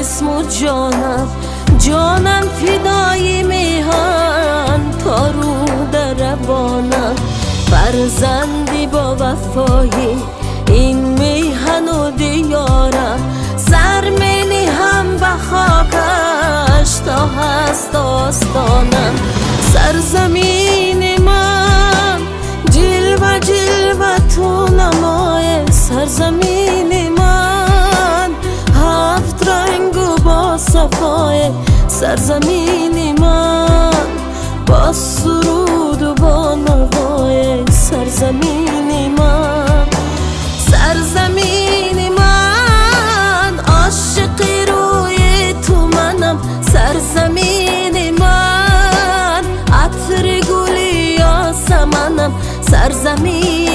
Ҷисму ҷонам, ҷонам фидои меҳан, то рӯ дар равонам. Фарзанди бовафои ин меҳану диёрам, сар мениҳам ба хокаш то ҳаст остонам. Сарзамини ман ҷилва ҷилва ту намоє, сарзамини ман ҳафт рангу бо сафое, сарзамини ман бо суруду бо навое, сарзамини ман, сарзамини ман, ошиқи рӯи ту манам, сарзамини ман, атри гули ёсаманам, сарзамини.